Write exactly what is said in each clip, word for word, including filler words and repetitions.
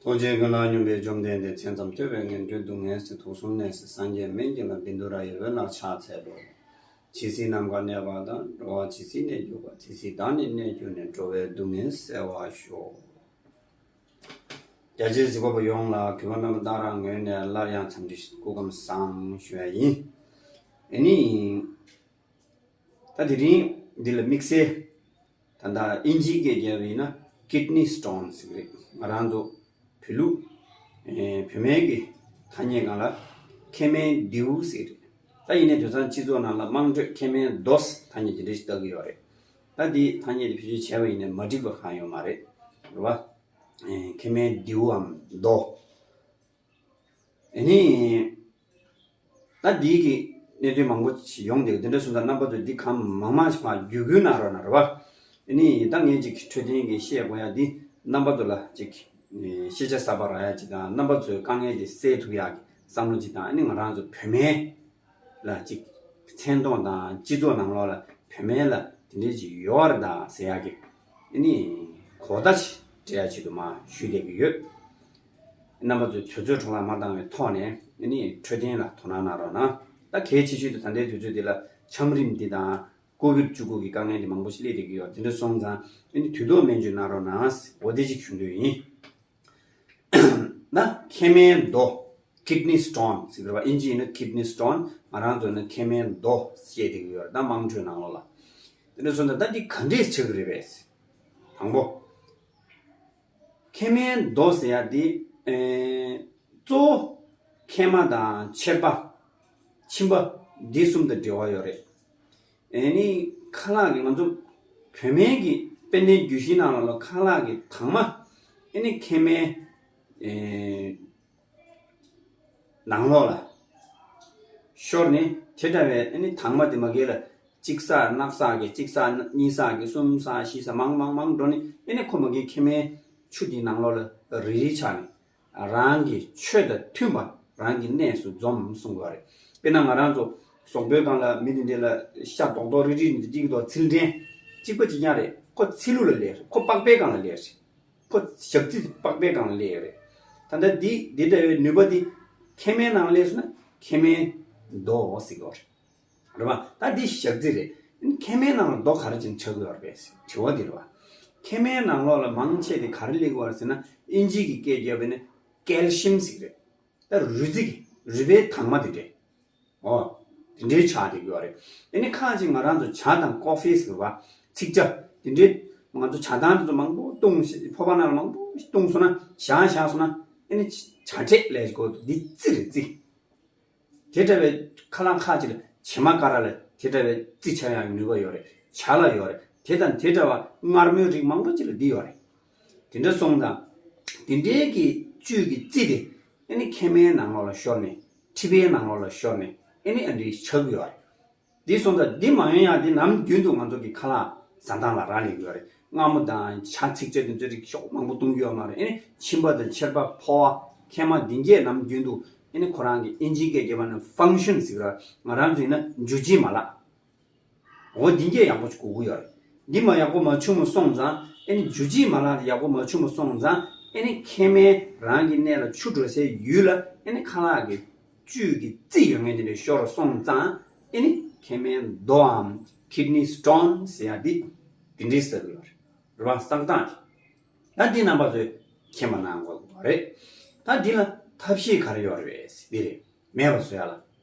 ཐུགས་རྗེ་ཀུན་ལ་སྙོམས་པའི་བཅོམ་ལྡན་འདས། མཚན་ཙམ་ཐོས་པས་ངན་འགྲོའི་སྡུག་བསྔལ་སེལ། དུག་གསུམ་ནད་སེལ་སངས་རྒྱས་སྨན་གྱི་བླ། བཻ་ཌཱུརྱ་ཡི་འོད་ལ་ཕྱག་འཚལ་ལོ། ཇི་སྲིད་ནམ་མཁའ་གནས་པ་དང་། འགྲོ་བ་ཇི་སྲིད་གནས་གྱུར་པ། དེ་སྲིད་བདག་ནི་གནས་གྱུར་ནས། འགྲོ་བའི་སྡུག་བསྔལ་སེལ་བར་ཤོག། རྒྱ་ཆེའི་གཟིགས་པ་པོ་ཡོངས་ལ་གུས་པ་སྨན་པ་སྟག་ར་ངོས་ནས་སླར་ཡང་འཚམས་འདྲི་སྐུ་ཁམས་བཟང་ཞུ་ཡ་ཡིན། ཨ་ནི། ད་དེ་རིང་འདི་ལ་དམིགས་བསལ། ད་ལྟ་ཨིན་ཇིའི་སྐད་རྒྱབ་པ་ཡིན་ན་ཀིཌ་ནི་སི་ཊོན་ཟེར་གྱི་རེད། ང་རང་ཚོ་བོད་ལུགས། ཨེ། བོད་སྨན་གྱི་ཐ་སྙད་སྒང་ལ་མཁལ་མའི་མདེའུ་ཟེར་གྱི་རེད། ད་ཡིན་ནའི་དེང་སང་སྤྱི་ཚོགས་ནང་ལ་དམངས་ཁྲོད་མཁལ་མའི་རྡོ་ཟེར་ཐ་སྙད་ཅིག་འདྲ་ཞིག་བཏགས་ཀྱི་ཡོད་རེད། ད་འདི་ཐ་སྙད་དེ་བེད་སྤྱོད་བྱས་པ་ཡིན་ནའི་མ་འགྲིག་པ་གང་ཡོད་མ་རེད། རེད་བ། ཨེ། མཁལ་མའི་མདེའུའམ་རྡོ། ཨ་ནི། ད་འདི་གི་གནད་དོན་མང་པོ་ཞིག་ཡོང་བསྡད་ཀྱི་འདི་འདྲ་སོང་ཙང་རྣམ་པ་ཚོས་འདི་གང་མང་མང་ཞིག་ཕར་བརྒྱུད་སྐུལ་གནང་རོགས་གནང་རེད་བ། ཨ་ནི་ད་ངས་ཅིག་འཕྲོད་བསྟེན་གྱི་བཤད་དགོས་ཡ་འདི་རྣམ་པ་ཚོ་ལ་ཅིག་ཤེས་བྱ་གསར་པ་རག་ཡ་ཅིག་དང་། རྣམ་པ་ཚོའི་དཀའ་ངལ་འདི་སེལ་ཐུབ་ཡ་གི་བསམ་བློ་ཅིག་དང་། ཨ་ནི་ང་རང་ཚོ་བོད་སྨན་ལ་ཅིག་མཚན་མཐོང་དང་། སྤྱི་ཚོགས་ནང་ལོགས་ལ་བོད་སྨན་ལ་དེ་འདྲའི་ཅིག་ཡོད་རེད་ད་ཟེར་ཡ་གི་ཨ་ནི་གོ་བརྡ་ཅིག་སྤྲད་ཡ་ཆེད་དུ་མར་ཞུས་བསྡད་ཀྱི་ཡོད། རྣམ་པ་ཚོས་དུས་ཚོད་འཕྲོ་བརླག་མ་བཏང་བའི་ཐོག་ནས་ཨ་ནི་འཕྲོད་བསྟེན་ལ་དོ་སྣང་གནང་རོགས་གནང་། ད་གལ་ཆེ་ཤོས་དེ་ད་ལྟའི་དུས་ཚོད་འདི་ལ་ཆམ་རིམས་འདི་དང་ཀོ་བིཌ་བཅུ་དགུ་གི་དཀའ་ངལ་འདི་མང་པོ་ཞིག་སླེབས་བསྡད་ཀྱི་ཡོད། དེ་འདྲ་སོང་ཙང་ཨ་ནི་དུས་ཐོག་སྨན་བཅོས་གནང་རོགས་གནང་། འོ་དེ་ཅིག་ཞུ་འདོད་ཡིན། ན་མཁལ་མའི་རྡོ། ཀིཌ་ནི་སི་ཊོན་ཟེར་གྱི་རེད་བ། ཨིན་ཇི་ཡིན་ན་ཀིཌ་ནི་སི་ཊོན། ང་རང་ཚོ་ཡིན་ན་མཁལ་མའི་རྡོ་ཞེས་བསྡད་ཀྱི་ཡོད་རེད་ད་དམངས་ཁྲོད་ནང་ལོགས་ལ། དེ་འདྲ་སོང་ཙང་ད་འདི་ག་འདྲས་ཆགས་ཀྱི་རེད་པས། དང་པོ། མཁལ་མའི་རྡོ་ཟེར་ཡ་འདི། ཨེ། གཙོ་བོ་མཁལ་མ་དང་མཆེར་པ། མཆིན་པ། འདི་གསུམ་དང་འབྲེལ་བ་ཡོད་རེད། ཨེ་ནི་ཁ་ལག་གི་ང་ཚོ་བོད་སྨན་གྱི་དཔེ་སྟོན་རྒྱུད་བཞི་ནང་ལ་ལ་ཁ་ལག་གི་དྭངས་མ་ཨེ་ནི་མཁལ་མའི་ཨེ་ནང་ལོགས་ལ་ཤོར་ནས་དེ་འདྲ་བའི་ཨེ་ནི་དྭངས་མ་དེ་མ་གིར་ལ་གཅིག་ཟག་སྣ་ཟག་གི་གཅིག་ཟག་གཉིས་ཟག་གི་གསུམ་ཟག་བཞི་ཟག་མང་མང་མང་འགྲོ་ནས་ཨེ་ནི་ཁོ་མ་གིའི་མཁལ་མའི་ཆུ་དེའི་ནང་ལོགས་ལ་རིལ་རིལ་ཆགས་ནས། རང་གི་ཆོས་དང་མཐུན་པ་རང་གི་གནས་སུ་འཛོམས་གསུང་གི་ཡོད་རེད། དཔེར་ན་ང་རང་ཚོ་གཟུགས་པོའི་སྒང་ལ་མི་དེ་འདྲས་ལ་ཤ་རྡོག་རྡོག་རིལ་རིལ་འདི་གཅིག་དང་ཚིལ་ཕྲན་གཅིག་པ་གཅིག་རྐྱང་རེད། ཁོ་ཚིལ་ལུ་ལ་སླེབས་རེད། ཁོ་པགས་པའི་སྒང་ལ་སླེབས་རེད། ཁོ་ཞག་ཚི་པགས་པའི་སྒང་ལ་སླེབས་རེད། ད་ལྟ་འདི་འདི་འདྲ་བའི་ནུས་པ་འདི་མཁལ་མའི་ནང་སླེབས་སོང་ན་མཁལ་མའི་རྡོ་ཟེར་གི་ཡོད་རེད། རེད་བ། ད་འདི་ཞག་ཚི་རེད། མཁལ་མའི་ནང་ལ་རྡོ་ག་རེ་བྱས་ནས་ཆགས་ཀྱི་ཡོད་རེད་པས་དྲི་བ་འདི་རེད་བ། མཁལ་མའི་ནང་ལོགས་ལ་མང་ཆེ་དེ་ག་རེ་སླེབས་ཀྱི་ཡོད་རེད་ཟེར་ན་ཨིན་ཇི་གི་སྐད་རྒྱབ་པ་ཡིན་ན་ཀལ་ཤིམ་ཟེར་གི་རེད། ད་རུས་རྩི་གི་རུས་པའི་དྭངས་མ་དེ་འདྲས། ཨོ། དེ་འདྲའི་ཆགས་བསྡད་ཀྱི་ཡོད་རེད། ཨ་ནི་ཁ་ཅིག་ང་རང་ཚོ་ཇ་དང་ཀོ་ཧྥི་ཟེར་བ། ཚིག་ཇ། དེ་འདྲའི་ང་ཚོ་ཇ་དང་དེ་ཚོ་མང་པོ་བཏུང་ཕོར་པ་ནང་ལ་མང་པོ་ཞིག་བཏུང་སོང་ན་ཞག་བཞག་སོང་ན་ཨ་ནི་ཇ་འབྲས་ལབ་ཀྱི་ཡོད་འདི་རྩི་རེད་རྩི། དེ་འདྲ་བའི་ཁ་ལག་ཁ་ཅིག་ལ་བྱེ་མ་ཀ་ར་ལ་དེ་འདྲ་བའི་རྩི་ཆགས་ཡག་ནུས་པ་ཡོད་རེད། ཇ་ལ་ཡོད་རེད། དེ་དང་དེ་འདྲ་བ་མངར་མོའི་རིགས་མང་པོ་ཅིག་ལ་འདི་ཡོད་རེད། དེ་འདྲ་སོང་ཙང་། དེ་འདྲའི་གི་བཅུད་ཀྱི་རྩི་དེ་ཨ་ནི་མཁལ་མའི་ནང་ལོགས་ལ་ཤོར་ནས་མཁྲིས་པའི་ནང་ལོགས་ལ་ཤོར་ནས་ཨ་ནི་ཨ་འདྲའི་ཆགས་ཀྱི་ཡོད་རེད། འདི་སོང་ཙང་འདི་མ་ཡོང་ཡག་འདི་ནམ་རྒྱུན་དུ་ང་ཚོ་གི་ཁ་ལག་བཟའ་སྟངས་ལ་རག་ལས་ཀྱི་ཡོད་རེད། མངར་མོ་དང་ཇ་ཚིག་ཇ་དེ་ཚོ་རིགས་ཤོག་མང་པོ་བཏུང་གི་ཡོད་མ་རེད། ཨེ་ནི་མཆིན་པ་དང་མཆེར་པ་ཕོ་བ་མཁལ་མ་འདི་གས་ནམ་རྒྱུན་དུ་ཨེ་ནི་ཁོ་རང་གི་ཨིན་ཇིའི་སྐད་རྒྱབ་པ་ན་ཕང་ཤན་ཟེར་གི་རེད། ང་རང་ཚོ་ཡིན་ན་འཇུ་བྱེད་མ་ལག་འོ་འདི་གས་ཡག་པོ་ཞིག་དགོས་ཀྱི་ཡོད་རེད། འདི་མ་ཡག་པོ་མ་བྱུང་མ་སོང་ཙང་ཨེ་ནི་འཇུ་བྱེད་མ་ལག་ཡག་པོ་མ་བྱུང་མ་སོང་ཙང་ཨེ་ནི་མཁལ་མའི་རང་གི་གནས་ལ་ཆུ་འགྲོ་སའི་ཡུལ་ལ་ཨེ་ནི་ཁ་ལག་གི་བཅུད་ཀྱི་རྩི་ཡོད་མཁན་དེ་འདྲ་ཤོར་སོང་ཙང་ཨེ་ནི་མཁལ་མའི་རྡོའམ་ཀིཌ་ནི་སི་ཊོན་ཟེར་ཡ་འདི་འདི་འདྲའི་ཟེར་གི་ཡོད་རེད། རེད་བ། བསགས་སྟངས་དེ། ད་འདི་རྣམ་པ་ཚོས་མཁྱེན་པ་གནང་དགོས་པ་རེད། ད་འདི་ལ་ཐབས་ཤེས་ག་རེ་ཡོད་རེད་པས་འདི་རེད། མེད་པ་བཟོ་ཡ་ལ།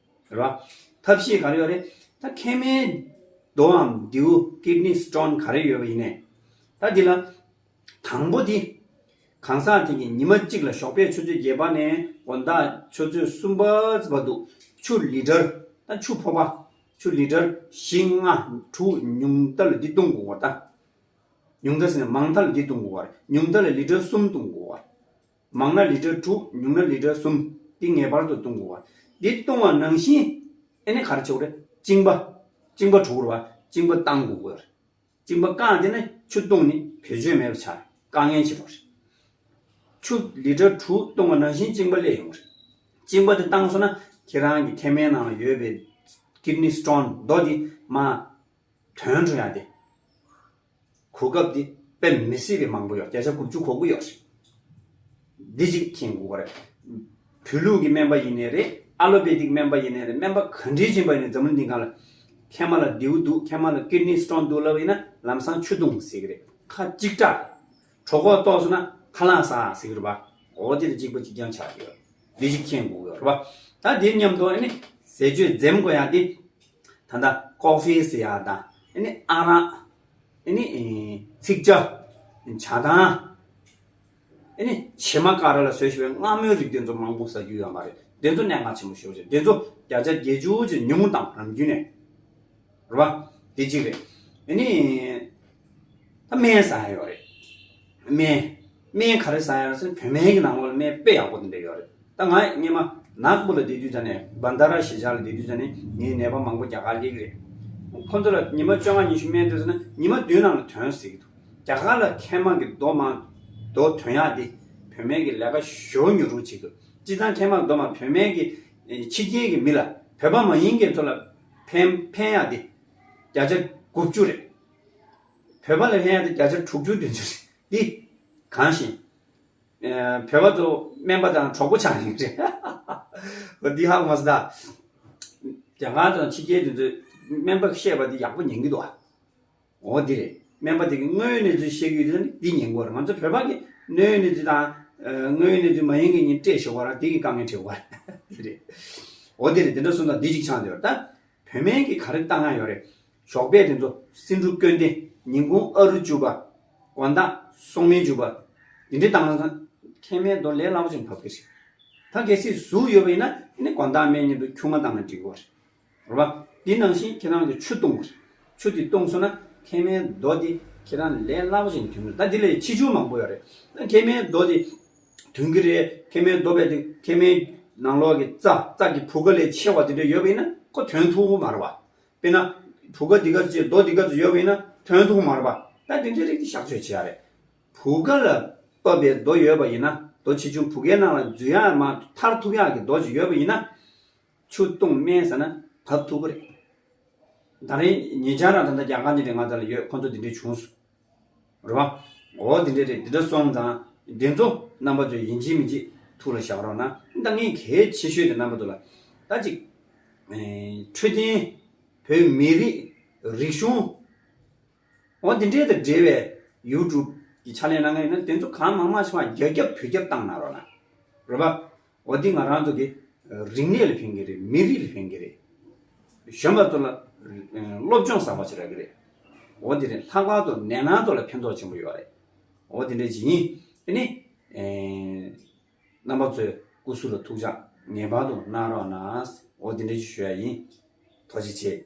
རེད་བ། ཐབས་ཤེས་ག་རེ་ཡོད་རེད། ད་མཁལ་མའི་རྡོའམ་མདེའུ་ཀིཌ་ནི་སི་ཊོན་ག་རེ་ཡོད་པ་ཡིན་ནའི། ད་འདི་ལ། དང་པོ་དེ། གང་ཟག་དེ་གིས་ཉི་མ་གཅིག་ལ་ཞོགས་པའི་ཆུ་ཚོད་བརྒྱད་པ་ནས་དགོང་དག་ཆུ་ཚོད་གསུམ་པ་བར་དུ་ཆུ་ལི་ཊར། ད་ཆུ་ཕོར་པ། ཆུ་ལི་ཊར་བཞི་ལྔ་དྲུག་ཉུང་མཐའ་ལ་འདི་བཏུང་དགོས་པ་ད། ཉུང་མཐའ་ཟེར་ན་མང་མཐའ་ལ་འདི་བཏུང་དགོས་པ་རེད། ཉུང་མཐའ་ལ་ལི་ཊར་གསུམ་བཏུང་དགོས་པ་རེད། མང་ན་ལི་ཊར་དྲུག་ཉུང་ན་ལི་ཊར་གསུམ། འདི་ངེས་པར་དུ་བཏུང་དགོས་པ་རེད། འདི་བཏུང་བ་ནང་བཞིན་ཨེ་ནི་ག་རེ་བྱེད་དགོས་རེད། གཅིན་པ། གཅིན་པ་གྲུག་རེད་བ། གཅིན་པ་བཏང་དགོས་པ་རེད། གཅིན་པ་བཀག་དེ་ནས་ཆུ་བཏུང་ནས་བེད་སྤྱོད་མེད་པ་ཆགས་རེད། དཀའ་ངལ་ཆེ་བ་རེད། ཆུ་ལི་ཊར་དྲུག་བཏུང་བ་ནང་བཞིན་གཅིན་པ་སླེབས་ཡོང་བ་རེད། གཅིན་པ་དེ་བཏང་སོང་ན་ཁྱེད་རང་གི་མཁལ་མའི་ནང་ལ་ཡོད་པའི་ཀིཌ་ནི་སི་ཊོན་རྡོ་དེ་མར་ཐོན་འགྲོ་ཡ་དེ། གོ་སྐབས་དེ་དཔེ་མི་སྲིད་པའི་མང་པོ་ཡོད། བརྒྱ་ཆ་དགུ་བཅུ་གོ་དགུ་ཡོད་རེད། འདི་གཅིག་མཁྱེན་དགོས་པ་རེད། བོད་ལུགས་ཀྱི་སྨན་པ་ཡིན་ནའི་རེད། ཨ་ལོ་པེ་ཏིག་སྨན་པ་ཡིན་ནའི་རེད། སྨན་པ་ག་འདྲས་ཕྱིན་པ་ཡིན་ནའི་འཛམ་གླིང་འདི་སྒང་ལ་མཁལ་མ་ལ་བདེ་པོ་འདུག་མཁལ་མ་ལ་ཀིཌ་ནི་སི་ཊོང་འདུག་ལབ་པ་ཡིན་ན་ལམ་སང་ཆུ་བཏུང་ཟེར་གི་རེད། ཁ་གཅིག་སྐྲག་གྲོད་ཁོག་ལྟོགས་སོང་ན་ཁ་ལག་ཟ་ཟེར་གི་རེད་པ། འོ་དེ་ལ་གཅིག་པ་གཅིག་རྐྱང་ཆགས་ཀྱི་ཡོད། འདི་གཅིག་མཁྱེན་དགོས་ཀྱི་ཡོད་རེད་པ། ད་དེ་མཉམ་དུ་ཨ་ནི་ཟས་སྤྱོད་འཛེམ་དགོས་ཡག་དེ། ད་ལྟ་ཀོ་ཧྥི་ཟེར་ཡག་དང་ཨ་ནི་ཨ་རག་ཨ་ནི་ཚིག་ཇ། ཇ་དང་། ཨ་ནི་བྱེ་མ་ཀ་ར་ལ་བཟོས་བཞག་པའི་མངར་མོའི་རིགས་དེ་ཚོ་མང་པོ་ཟ་རྒྱུ་ཡོད་མ་རེད། དེ་ཚོ་གནད་འགག་ཆེན་པོ་ཞེ་པོ་ཅིག་དེ་ཚོ་བརྒྱ་ཆ་བརྒྱད་ཅུ་ཅིག་ཉུང་དང་རང་རྒྱུད་ནས། རེད་པ། དེ་གཅིག་རེད། ཨ་ནི། ད་སྨན་ཟ་ཡ་ཡོད་རེད། སྨན། སྨན་ག་རེ་ཟ་ཡ་རེད་ཟེར་ན་བོད་སྨན་གྱི་ནང་ལོགས་ལ་སྨན་དཔེ་ཡག་པོ་དེ་འདྲ་ཡོད་རེད། ད་ང་སྔོན་མ་ནཱག་པུར་ལ་བསྡད་དུས་ཙ་ནས་བན་དྷ་ར་གཞིས་ཆགས་ལ་བསྡད་དུས་ཙ་ནས་ངའི་ནད་པ་མང་པོ་རྒྱ་གར་སླེབས་ཀྱི་རེད། ཁོ་ཚོ་ལ་ཉི་མ་བཅོ་ལྔ་ཉི་ཤུ་སྨན་སྟེར་ཟེར་ན་ཉི་མ་བདུན་ནང་ལ་ཐོན་ཟེར་གྱི་འདུག་རྒྱ་གར་ལ་མཁལ་མ་གི་རྡོ་མ། རྡོ་ཐོན་ཡག་དེ་བོད་སྨན་གྱི་ལས་ཀ་ཞེ་པོ་ཉོ་རུ་བྱེད་ཀྱི་འདུག་སྤྱིར་བཏང་མཁལ་མ་གི་རྡོ་མ་བོད་སྨན་གྱི་ཕྱི་རྒྱལ་གྱི་མི་ལ་བོད་པ་མ་ཡིན་མཁན་ཚོ་ལ་ཕན་ཕན་ཡག་དེ་བརྒྱ་ཆ་དགུ་བཅུ་རེད། བོད་པ་ལ་ཕན་ཡག་དེ་བརྒྱ་ཆ་དྲུག་ཅུ་བདུན་ཅུ་རེད། འདི་གང་ཤེས། ཨ། བོད་པ་ཚོ་སྨན་པ་དང་གྲོགས་པོ་ཆགས་ཡིན་རེད། འོ་འདི་ཧ་གོ་མ་སོང་ད། རྒྱ་གར་དང་ཕྱི་རྒྱལ་དེ་ཚོས་སྨན་པ་བཤད་པ་འདི་ཡག་པོ་ཉན་གྱི་འདུག་ཨ། འོ་འདི་རེད། སྨན་པ་དེ་གིས་དངོས་ཡོད་གནས་ཚུལ་བཤད་ཀྱི་ཡོད་དུས་འདི་ཉན་དགོས་རེད། ང་ཚོ་བོད་པ་གིས་གནས་ཡོད་གནས་ཚུལ་དང་། ཨ། དངོས་ཡོད་གནས་ཚུལ་མ་ཡིན་གྱི་ཉིན་སྤྲད་ཞོག་པ་ར་དེ་གི་དཀའ་ངལ་འཕྲད་དགོས་རེད། འདི་རེད། འོ་འདི་རེད། དེ་འདྲ་སོང་ཙང་འདི་གཅིག་ཆགས་འདུག་ད། བོད་སྨན་གྱིས་ག་རེ་བཏང་ཡ་ཡོད་རེད། ཞོགས་པའི་དེ་ཚོ་སེ་འབྲུ་སྐྱོན་ལྡན། ཉིན་གུང་ཨ་རུ་བཅུ་པ། དགོང་དག་སོག་མའི་བཅུ་པ། འདི་འདྲ་བཏང་ན་མཁལ་མའི་རྡོ་ལས་སླ་པོ་ཞིག་བབས་ཀྱི་རེད། ད་གལ་སྲིད་ཟུག་ཡོད་པ་ཡིན་ན་ཨ་ནི་དགོང་དག་སྨན་མཉམ་དུ་ཁྱུང་ང་བཏང་ན་འགྲིག་གི་རེད། རེད་པ། འདི་ནང་བཞིན་ཁྱེད་རང་གིས་ཆུ་བཏུང་དགོས་རེད། ཆུ་དེ་བཏུང་སོང་ན་མཁལ་མའི་རྡོ་དེ་ཁྱེད་རང་ལས་སླ་པོ་ཞིག་ཐོན་གྱི་རེད། ད་འདི་ལས་ཆེ་ཆུང་མང་པོ་ཡོད་རེད། ད་མཁལ་མའི་རྡོ་དེ་ཐོན་གྱི་རེད། མཁལ་མའི་རྡོ་བས་དེ་མཁལ་མའི་ནང་ལོགས་ཀྱི་རྩ་རྩ་གི་བུ་ག་ལས་ཆེ་བ་དེ་འདྲ་ཡོད་པ་ཡིན་ན་ཁོ་ཐོན་ཐུབ་ཀྱི་མ་རེད་པ། དཔེར་ན། བུ་ག་འདི་ག་ཅིག་རྡོ་འདི་ག་ཅིག་ཡོད་པ་ཡིན་ན་ཐོན་ཐུབ་མ་རེད་པ། ད་དེ་ཚོའི་རིགས་དེ་གཤག་བཅོས་བྱེད་ཡ་རེད། བུ་ག་ལ་བབས་པའི་རྡོ་ཡོད་པ་ཡིན་ན། རྡོ་ཆེ་ཆུང་བུ་གའི་ནང་ལ་འཛུལ་ཡ་མ་ཐར་ཐུབ་ཡ་གི་རྡོ་ཅིག་ཡོད་པ་ཡིན་ན། ཆུ་བཏུང་སྨན་ཟ་ན་བབས་ཐུབ་ཀྱི་རེད། ད་རིང་ཉེ་ཆར་རང་ད་ལྟ་རྒྱ་གར་འདི་འདྲའི་ང་ཚོ་ལ་ཡོད། ཁོང་ཚོ་འདི་འདྲའི་བྱུང་སོང་། རེད་པ། འོ་འདི་འདྲ་རེད། འདི་འདྲ་སོང་ཙང་འདི་ཚོ་རྣམ་པ་ཚོས་ཡིན་གཅིག་མིན་གཅིག་ཐུགས་ལ་བཞག་རོགས་གནང་། ད་ངས་གལ་ཆེ་ཤོས་དེ་རྣམ་པ་ཚོ་ལ་ད་ཅིག་ཨེ། འཕྲོད་བསྟེན། བོད་མི་རིགས། རིག་གཞུང་། འོ་འདི་འདྲའི་དང་འབྲེལ་བའི་ཡུ་ཊུབ་ཀྱི་ཕྱག་ལས་གནང་མཁན་ཡིན་ན་དེ་ཚོ་གང་མང་མང་ཞིག་མར་རྒྱ་ཁྱབ་བོད་ཁྱབ་བཏང་གནང་རོགས་གནང་། རེད་པ། འོ་འདི་ང་རང་ཚོ་གི་རིག་གནས་ལ་ཕན་གྱི་རེད། མི་རིགས་ལ་ཕན་གྱི་རེད། གཞོན་པ་ཚོ་ལ་སློབ་སྦྱོང་བཟང་པོ་ཞིག་རག་གི་རེད། འོ་འདི་རེད། ལྷག་པར་དུ་ནད་མཁན་ཚོ་ལ་ཕན་ཐོགས་ཆེན་པོ་ཡོད་རེད། འོ་འདི་འདྲ་ཅིག་ཡིན། ཨ་ནི། རྣམ་པ་ཚོས་སྐུ་གཟུགས་ལ་ཐུགས་ཅག་ངེས་པར་དུ་གནང་རོགས་གནང་། འོ་འདི་འདྲ་ཅིག་ཞུ་ཡ་ཡིན། ཐུགས་རྗེ་ཆེ།